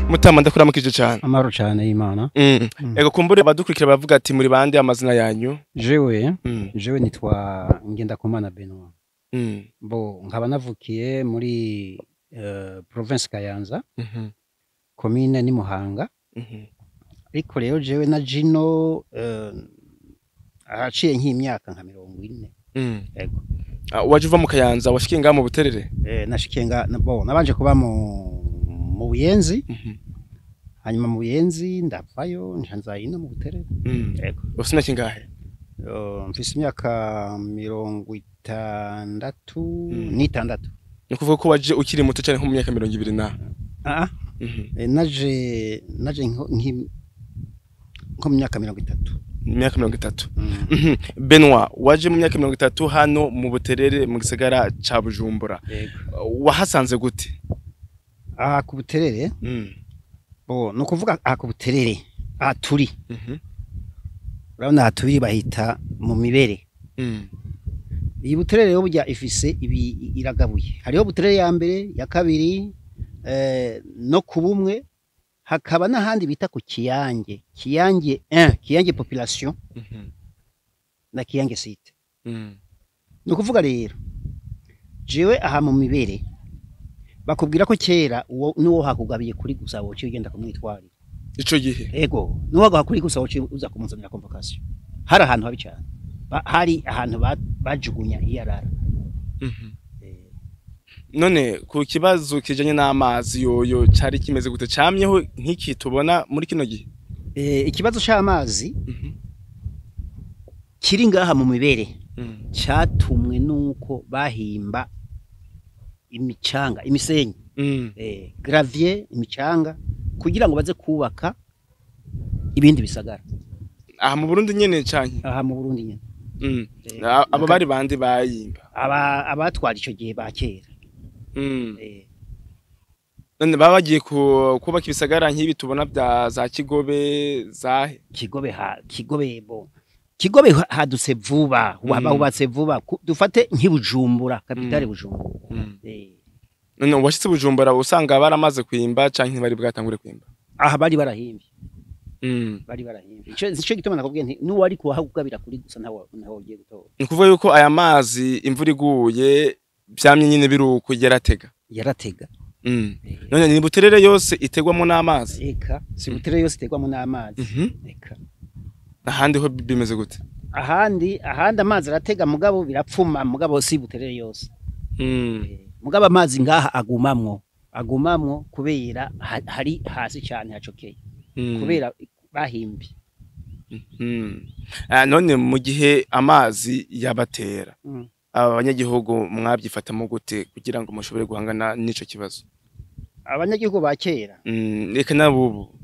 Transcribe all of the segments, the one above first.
Mutama, ndakuramukije cyane. Amahoro cyane y'Imana. Ego, kumbure abadukurikira baravuga ati muri bande, amazina yanyu? Jewe jewe nitwa Ngendakumana Benoit. Bo nkaba navukiye muri province Kayanza, commune ni Muhanga. Ariko rero jewe na jino ahaciye nk'imyaka nka 40. Ego. Ah, waje uva mu Kayanza, washikiye ngaha mu Buterere? Nashikiye bo nabanje kuba mu Buyenzi, hanyuma mu Buyenzi ndavayo nca nza ino mu Buterere. Ego. Ufise imyaka ingahe? Mfise imyaka 66. Ni ukuvuga ko waje ukiri muto cyane, nko mu myaka 20 na Ah, naje nko mu myaka 30. Imyaka 30. Benoit, waje mu myaka 30 hano mu Buterere, mu gisagara ca Bujumbura. Yego. Wahasanze gute? Aha ku Buterere, bo ni ukuvuga aha ku Buterere aha turi, urabona aha turi bahita mu Mibere. Iyi Buterere rero burya ifise ibi, iragabuye. Hariho Buterere ya mbere, ya kabiri, no ku Bumwe, hakaba n'ahandi bita ku Kiyange, Kiyange 1, Kiyange population na Kiyange site. Ni ukuvuga rero jewe aha mu Mibere bakubwira ko kera uwo nuwo hakugabiye kuri gusa wociye ugenda kumwitwarira. Ico gihe? Ego, nuwo agaha kuri gusa wociye uza kumuzanira convocation. Hari ahantu habi cyane. Hari ahantu bajugunya iyarara. None ku kibazo kijanye n'amazi yoyo cari kimeze gute? Camyeho nk'iki tubona muri kino gihe? Ikibazo c'amazi kiri ngaha mu Mibere cyatumwe nuko bahimba imicanga, imisenyi, gravier, imicanga, kugira ngo baze kubaka ibindi bisagara. Aha mu Burundi nyene canke? Aha mu Burundi nyene. Abo bari bandi bayimba? Abatwara ico gihe ba kera. None baba bagiye kubaka ibisagara nk'ibi tubona bya za Kigobe, zahe? Kigobe, ha Kigobe, bo Kigobe hadutse vuba, hubatse vuba. Dufate nk'iBujumbura, capitale Bujumbura. None washitse Bujumbura usanga baramaze kwimba canke ntibari bwatangure kwimba? Aha bari barahimbye. Bari barahimbye. Ico gituma nakubwiye nti nuwari kuhagugabira kuri gusa ntawe ugiye gutora. Ni ukuvuga yuko aya mazi imvura iguye vyamye nyine biruko, yaratega? Yaratega. None ni Buterere yose itegwamo n'amazi? Eka, si Buterere yose itegwamo n'amazi. Eka. Ahandi ho bimeze gute? Ahandi amazi aratega, mugabo birapfuma, mugabo si Buterere yose. Mugabo amazi ngaha agumamwo kubera hari hasi cyane hacokeye, kubera bahimbye. Ah, none mu gihe amazi yabatera, aba banyagihugu mwabyifatamo gute kugira ngo mushobore guhangana n'ico kibazo? Abanyagihugu ba kera? Reka n'abubu.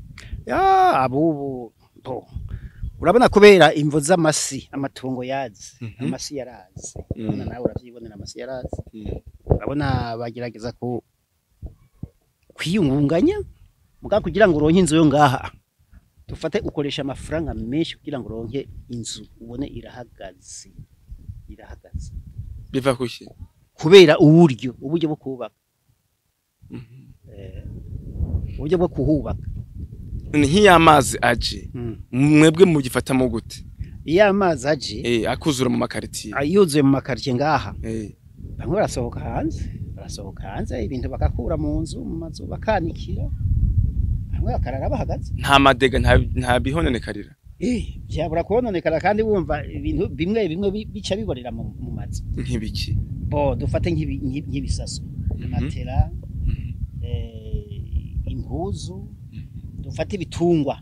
Ya, abubu bo urabona kubera imvo z'amasi, amatungo yazi, amasi yarazi. Urabona, nawe uravyibonera, amasi yarazi. Urabona bagerageza ku kwiyungunganya, mugabo kugira ngo uronke inzu yo ngaha, dufate ukoresha amafaranga menshi kugira ngo uronke inzu ubone irahagaze, irahagaze. Biva kuki? Kubera uburyo bwo kubaka, uburyo bwo kuhubaka. None nk'iyo amazi aje, mwebwe mugifatamo gute? Iyo amazi aje, akuzura mu makaritiye. Yuzuye mu makaritsiye ngaha, bamwe barasohoka hanze, ibintu bagakura mu nzu, mu mazu, bakanikira, bamwe bakarara bahagaze. Nta ma dégâts, nta bihononekarira? Byabura kubononekara kandi wumva ibintu bimwe bimwe bica biborera mu mazu. Nk'ibiki? Bo dufate nk'ibisaso, matera, impuzu, dufate ibitungwa,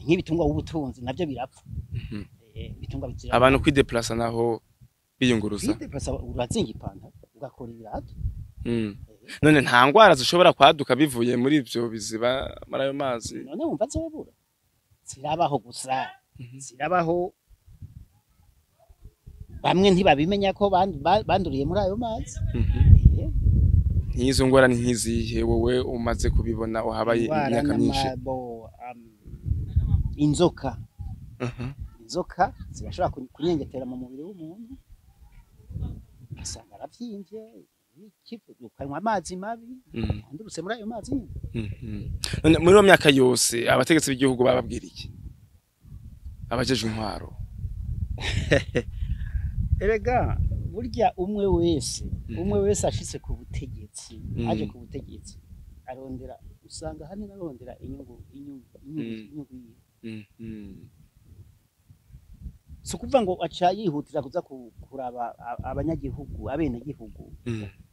nk'ibitungwa w'ubutunzi navyo birapfa. Ibitungwa bizira. Abantu kwideplasa naho, biyunguruza? Kwideplasa, urazinga ipantaro ugakora ibirato. None nta ngwara zishobora kwaduka bivuye muri ivyo biziba, muri ayo mazi? None wumva zobura? Zirabaho gusa, zirabaho. Bamwe ntibabimenya ko banduriye muri ayo mazi. Nk'izo ngwara ni nk'izihe wowe umaze kubibona, uhabaye Indwara imyaka myinshi? Inzoka. Inzoka zirashobora kunyengetera mu mubiri w'umuntu, ugasanga aravyimbye. Ukanywa amazi mabi yandurutse muri ayo mazi nyine. None muri iyo myaka yose abategetsi b'igihugu bababwira iki, abajejwe intwaro? Erega burya umwe wese ashitse ku butegetsi, aje ku butegetsi arondera, usanga hanini arondera inyungu yiwe. Si ukuvuga ngo aca yihutira kuza kuraba abanyagihugu, abenegihugu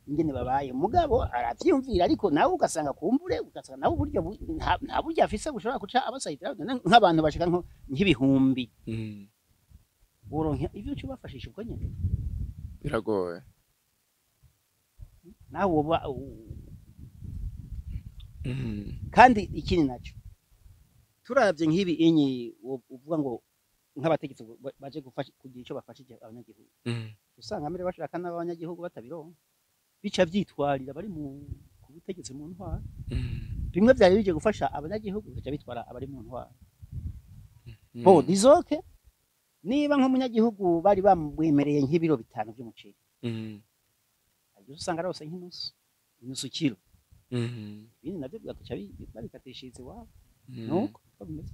ingene babaye, mugabo aravyiyumvira, ariko nawe ugasanga kumbure, ugasanga nawe uburyo nta buryo afise bushobora guca abasayidira nk'abantu bashika nk'ibihumbi. Woronka ivyo uca ubafashisha ubwo nyene, biragoye. Nawe woba kandi ikindi naco turavye nk'ibi inyi uvuga ngo nk'abategetsi baje gufasha kugira ico bafashije abanyagihugu, usanga mbere bashaka n'abanyagihugu batabironka, bica vyitwarira bari mu ku butegetsi mu ntwaro. Bimwe vyari bije gufasha abanyagihugu bica bitwara abari mu ntwaro. Bo dizoke niba nk'umunyagihugu bari bamwemereye nk'ibiro 5 by'umuceri, usanga arose nk'inusu kilo. Ibindi navyo bigaca babikatishiriza iwabo. Nuko bimeze.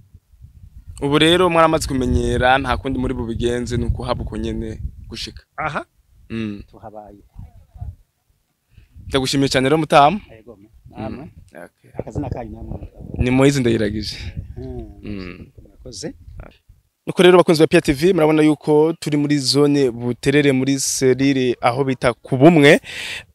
Ubu rero mwaramaze kumenyera, nta kundi muri bubigenze nuko haba uko nyene gushika. Aha. Tuhabaye. Ndagushimiye cyane rero mutamu. Yego, namwe. Okay. Akazina kanyu namwe. Ni Moise Ndayiragije. Murakoze. Nuko rero bakunzi ba Pia TV, murabona yuko turi muri zone Buterere, muri serire aho bita ku Bumwe.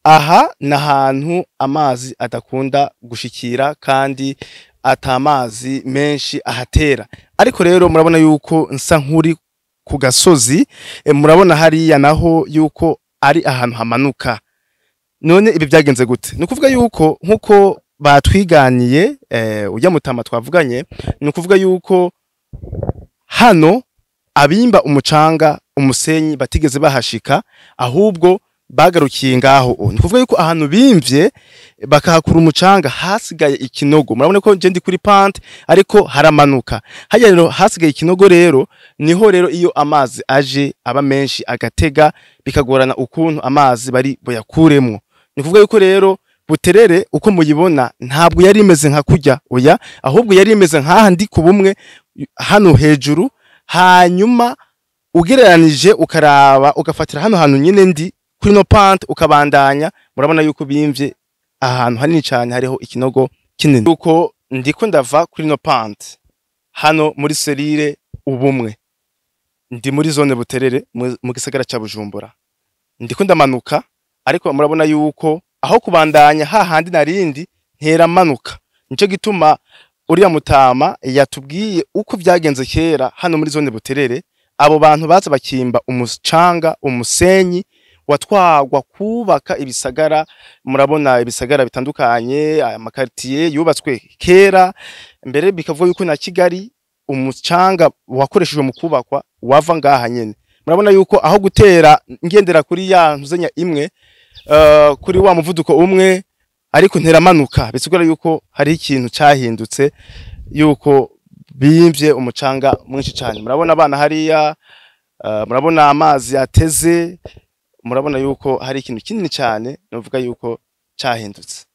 Aha nahantu amazi adakunda gushikira kandi atamazi menshi ahatera. Ariko rero murabona yuko nsa nkuri ku gasozi, murabona hariya naho yuko ari ahantu hamanuka. None ibi byagenze gute? Ni ukuvuga yuko nkuko batwiganiye ujya mutama twavuganye, ni ukuvuga yuko hano abimba umucanga umusenyi batigeze bahashika, ahubwo bagarukiye ngaho. Ni kuvuga yuko ahantu bimvye bakahakura umucanga hasigaye ikinogo. Murabona ko nje ndi kuri pante ariko haramanuka. Hajya rero hasigaye ikinogo, rero niho rero iyo amazi aje aba menshi agatega, bikagorana ukuntu amazi bari boyakuremwo. Ni kuvuga yuko rero Buterere uko muyibona ntabwo yari imeze nka kujya, oya, ahubwo yari imeze nkaha ndi ku Bumwe hano hejuru. Hanyuma ugereranije ukaraba ugafatira hano hantu nyine ndi kuri no pante ukabandanya, murabona yuko bimvye ahantu hanini cyane hariho ikinogo kinini. Uko ndiko ndava kuri no pante hano muri serire Ubumwe, ndi muri zone Buterere mu gisagara ca Bujumbura, ndiko ndamanuka, ariko murabona yuko aho kubandanya hahandi narindi ntera manuka. Nico gituma uriya mutama yatubwiye uko byagenze kera hano muri zone Buterere. Abo bantu baza bakimba umucanga umusenyi watwagwa kubaka ibisagara. Murabona ibisagara bitandukanye, amakartier yubatswe kera mbere, bikavuga yuko na Kigali umucanga wakoreshejwe mu kubakwa wava ngaha nyene. Murabona yuko aho gutera ngendera kuri ya ntuzenya imwe, kuri wa muvuduko umwe, ariko nteramanuka, bisigura yuko hari ikintu cyahindutse, yuko bimvye umucanga mwinshi cyane. Murabona abana hariya, murabona amazi ateze, murabona yuko hari ikintu kinini cyane novuga yuko cyahindutse.